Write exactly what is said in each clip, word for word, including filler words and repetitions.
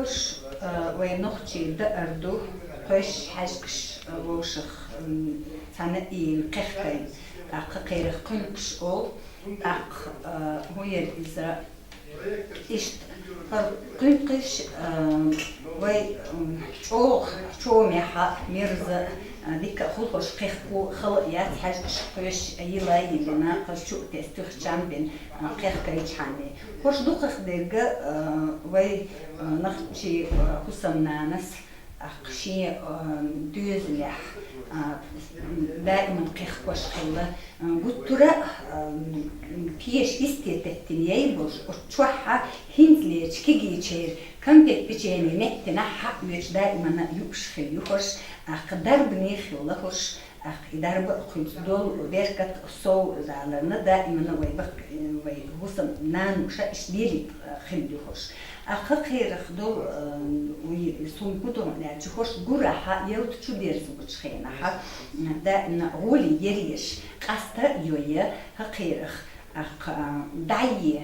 Э, вай нохчий даар ду, кхоьш хьаьжкӀаш, э, вовшах, м, цхьана ийна кхехкайна. ТӀаккха кхерах кхуьнкхаш олу, тӀаккха, э, хӀун яра иза? Иштта, хӀара кхуьнкхаш, э, вай, м, чӀогӀа чомехьа, мерза, э, дика а хуьлуш кхехко хала а яц, хьаьжкӀаш кхоьш йила а йиллина, кхаж чу а тесна, туьха чам бина, э, кхехкайчхьана. ХӀорш дукхах дерг, э, вай, э, нохчий, э, хӀусамнанас, тӀаккха шен, э, доьзалехь, э, даиман кхехкош хилла. Э, гуттара а, э, пеша йисте теттина яй болуш, оцу чохь хӀинцалерчу кегийчеран конфет-печенье меттанахь хьаъ оьцуш даиман юуш хилла ю хӀорш, тӀаккха дарбане хилла хӀорш. ТӀаккха и дарба а кхуьнца долу беркат сов даларна, даимана вай бакъ-, вай хӀусамнануша иштта лелийта хилла ю хӀорш. ТӀаккха кхерах долу, э, уьй, суна хӀун ду аьлча, хӀорш гурахьа ялта чу дерза бучу хенахьа, даимана гӀоле еръеш, къаста а йой, хӀокхерах, тӀаккха, э, дӀае,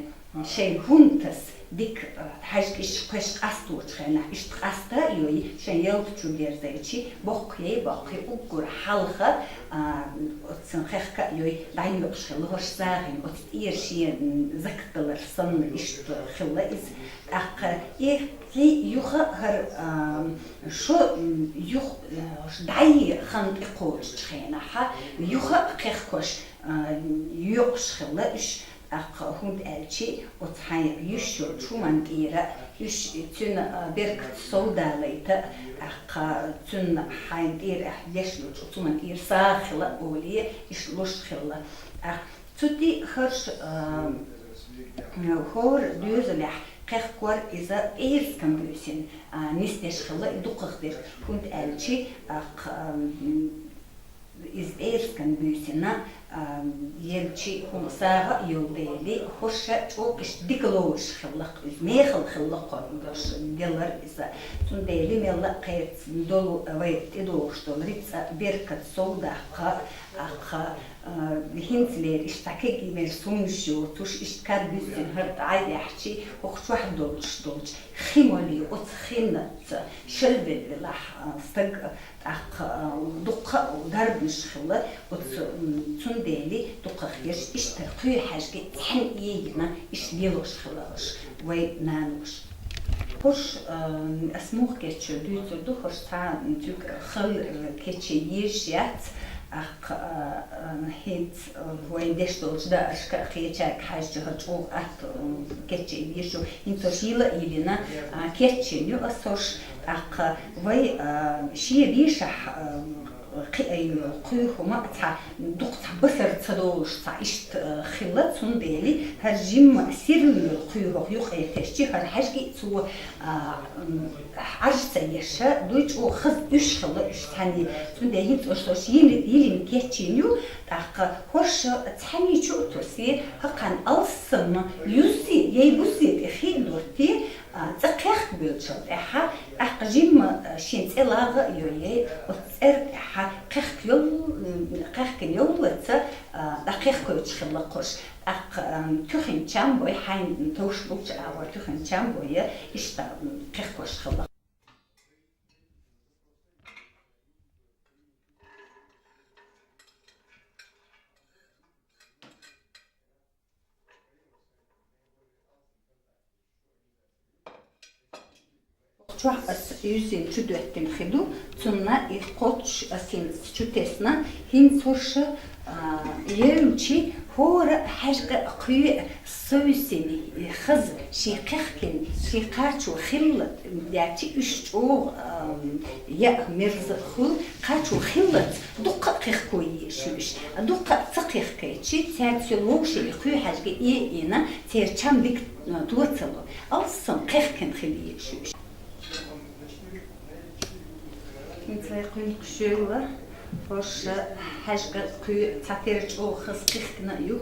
шайн хӀунда таса дика, э, хьаьжкӀаш кхоьш къасточу хенахь, иштта къаста а йой, шайн ялта чу дерзайчи, боккхий, боккхий уггар хьалха, а, оццун кхехка а йой, дӀайоькъуш хилла хӀорш сагӀина, оцу тӀера шен, м, закаталар санна иштта хилла иза. ТӀаккха и кхин юха а хӀара, а, шо, м, юха, а, дӀае хан тӀекхочучу хенахьа, юха а кхехкош, а, йоькъуш хилла уьш. ТӀаккха, хӀунда аьлча, оцу хьайн йиш йолчу хӀуманна тӀера уьш, цуьнан, а, беркат сов далайта, тӀаккха цуьнан хьайн тӀера ахь деш йолчу оцу хӀуманна тӀера сагӀа хила а олий, иштта луш хилла. ТӀаккха цу тӀе хӀорш, а, хӀора доьзалехь кхехкор иза пӀераскан буьйсина, а, нисдеш хилла и дукхах дерг, хӀунда аьлча, тӀаккха, а, иза пӀераскан буьйсина, а, елчи хӀума сагӀа а йолу дела, хӀорш чӀогӀа иштта дика ловзуш хилла-кх иза, мехала хилла-кх хӀорш делар иза. Цундела мелла а кхерца долу вай тӀедогӀуш долу рицкъа беркат сов даккха, тӀаккха, а, хӀинцалера иштта цхьа кегий мел сумаш йоцуш, иштта кад буьззина хӀара дӀа а яьхчи, хӀокху чохь долуш долчу хи молий, оцу хинаца шелвелла велахь, а, стаг, а, тӀаккха, а, дуккха а дарбанаш хилла, оцу, м, цундела дукхах ерш иштта кхуьй хьаьжкӀи цхьаьна ийна иштта лелош хилла хӀорш, вай нануш. ХӀорш, а, ас муха кечйо дуьйцур ду, хӀорш цхьа, м, цуьнга хала, а, кечъян езаш яц, тӀаккха, а, а, хӀинца, а, вайн деш долчу дааршка а кхечаьрга хьаьжча, хӀара чӀогӀа атта, м, кечъян езаш ю. ХӀинца хӀорш йила а йиллина, а, кечйина ю ас хӀорш, тӀаккха вай, а, шен бешахь, а, кхиъна йолу кхуьй хӀума цхьа дукха цхьа басар ца долуш цхьа иштта, а, хилла, цундела хӀара жимма сирла йолу кхуьй хӀокху юккъе тесчи, хӀара хьаьжкӀи цо, а, м, Ӏаж ца еш дуй, чӀогӀа хаза уьш хилла уьш цхьаьний. Цундела хӀинца хӀорш, хӀорш йили-, йиллина кечйина ю, тӀаккха хӀорш цхьаьний чу а тосий, хӀокхарна алссам юззий, яй буззий тӀе хи а доттий, а, цӀа кхехкабоьлчул тӀаьхьа, тӀаккха жимма, а, шен цӀе лагӀа а йой, оцу цӀера тӀаьхьа кхехка йол-, м, кхехкина йоллаца, а, дӀакхехкойтуш хилла-кх хӀорш. ТӀаккха, ам, туьхина чам бой, хьайна товш болчу агӀор туьхина чам бой, иштта, ам, кхехкош хилла. Чохь ас юьззина чу доьттина хи ду, цунна и кхоччуш ас хӀинца чу тесна, хӀинца хӀорш, а, евнчи хӀора хьаьжкӀа кхуьй совсем хаза, шен кхехкина, шен кхачо хилла, даьчи уьш чӀогӀа, а, яа мерза хуьлу, кхачо хиллалц дуккха а кхехко езаш ю уьш. Дуккха а ца кхехкайчи, цаьрца йолу вовшийн кхуьй хьаьжкӀи ийна, церан чам дика, а, тоцало. Алссам кхехкина хила езаш ю уьш. ХӀинца вай кхуьнкхаш йолу, хӀорш хьаьжкӀа кхуьй цхьатера чӀогӀа хаза кхехкина а ю,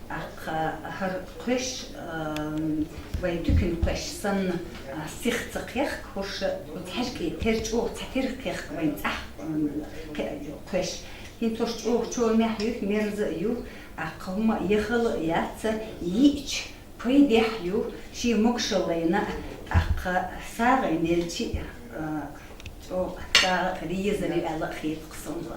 тӀаккха хӀара кхоьш, а, вайн туькина кхоьш санна, а, сиха ца кхехка, хӀорш оцу хьаьжкӀе тера чӀогӀа цхьатера кхехка вайн цӀахь, м, кхе-, кхоьш. ХӀинца хӀорш чӀогӀа чомехь ю, мерза а ю, тӀаккха хӀумма яхала а яц, йиъча, Кхы дехьа ю, ший могашаллайна, тӀаккха сагӀа мелчи, а, цо сагӀа реза аьлла хеташ санна.